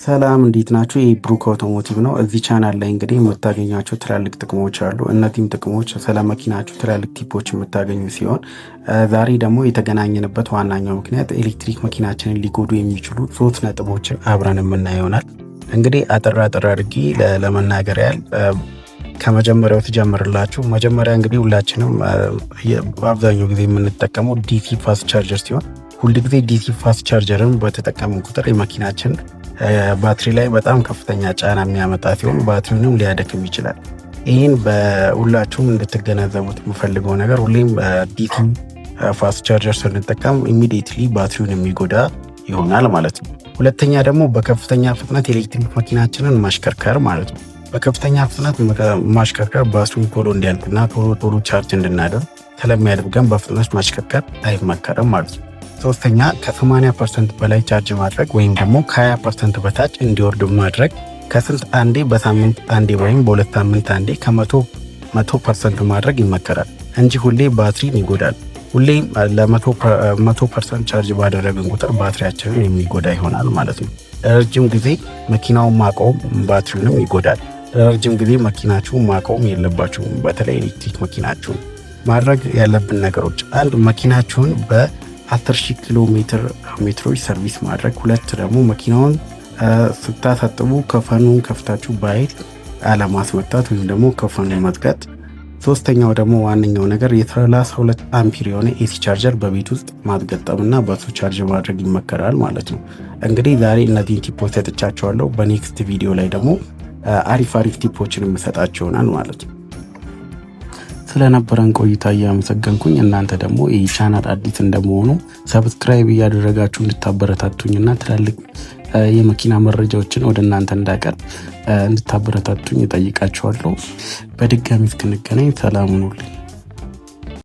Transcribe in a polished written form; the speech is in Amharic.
ሰላም፣ እንዴት ናችሁ? ይህ ብሩክ አውቶሞቲቭ ነው። እዚህ ቻናል ላይ እንግዲህ የምታገኟቸው ትላልቅ ጥቅሞች አሉ። እነዚህም ጥቅሞች ስለ መኪናችሁ ትላልቅ tip ኦች የምታገኙ ሲሆን ዛሬ ደግሞ የተገናኘንበት ዋናኛው ምክንያት ኤሌክትሪክ መኪናችንን ሊጎዱ የሚችሉ ሶስት ነጥቦችን አብረን የምናየው ይሆናል። እንግዲህ አጠር አጠር አድርጌ ለመናገር ያህል ከመጀመሪያው ትጀምርላችሁ። መጀመሪያ እንግዲህ ሁላችንም በአብዛኛው ጊዜ የምንጠቀመው DC fast charger ሲሆን ሁልጊዜ DC fast charger ን በተጠቀምን ቁጥር የመኪናችን ባትሪ ላይ በጣም ከፍተኛ ጫና የሚያመጣ ሲሆን ባትሪውንም ሊያደክም ይችላል። ይህን በሁላችሁም እንድትገነዘቡት የምፈልገው ነገር ሁሌም DC fast charger ስንጠቀም immediately ባትሪውን የሚጎዳ ይሆናል ማለት ነው። ሁለተኛ ደግሞ በከፍተኛ ፍጥነት ኤሌክትሪክ መኪናችንን ማሽከርከር ማለት ነው። በከፍተኛ ፍጥነት ማሽከርከር ባትሪውን ቶሎ እንዲያልቅና ቶሎ ቶሎ charge እንድናደርግ ስለሚያደርገን በፍጥነት ማሽከርከር አይመከርም ማለት ነው። ሶስተኛ ከ80% በላይ charge ማድረግ ወይም ደግሞ ከ20% በታች እንዲወርድ ማድረግ ከስንት አንዴ፣ በሳምንት አንዴ ወይም በ2 ሳምንት አንዴ ከመቶ 100% ማድረግ ይመከራል እንጂ ሁሌ ባትሪን ይጎዳል። ሁሌም ለ100% charge ባደረግን ቁጥር ባትሪያችንን የሚጎዳ ይሆናል ማለት ነው። ለረጅም ጊዜ መኪናውን ማቆም ባትሪውንም ይጎዳል። ለረጅም ጊዜ መኪናችሁን ማቆም የለባችሁም። በተለይ ኤሌክትሪክ መኪናችሁን። ማድረግ ያለብን ነገሮች፣ አንድ፣ መኪናችሁን በ10,000 ኪሎ ሜትሮች service ማድረግ፣ ሁለት ደግሞ መኪናውን ስታሳጥቡ ከፈኑን ከፍታችሁ በኃይል አለማስመታት ወይም ደግሞ ከፈኑን መዝጋት። ሶስተኛው ደግሞ ዋነኛው ነገር የ32 አምፒር የሆነ AC charger በቤት ውስጥ ማስገጠምና በሱ charge ማድረግ ይመከራል ማለት ነው። እንግዲህ ዛሬ እነዚህን tip ኦች ሰጥቻችኋለሁ። በ next ቪዲዮ ላይ ደግሞ አሪፍ አሪፍ tip ኦችን የምሰጣችሁ ይሆናል ማለት ነው። ስለነበረን ቆይታ እያመሰገንኩኝ እናንተ ደግሞ ይህ ቻናል አዲስ እንደመሆኑ subscribe እያደረጋችሁ እንድታበረታቱኝና ትላልቅ የመኪና መረጃዎችን ወደ እናንተ እንዳቀርብ እንድታበረታቱኝ እጠይቃችኋለሁ። በድጋሚ እስክንገናኝ ሰላም ሁኑልኝ።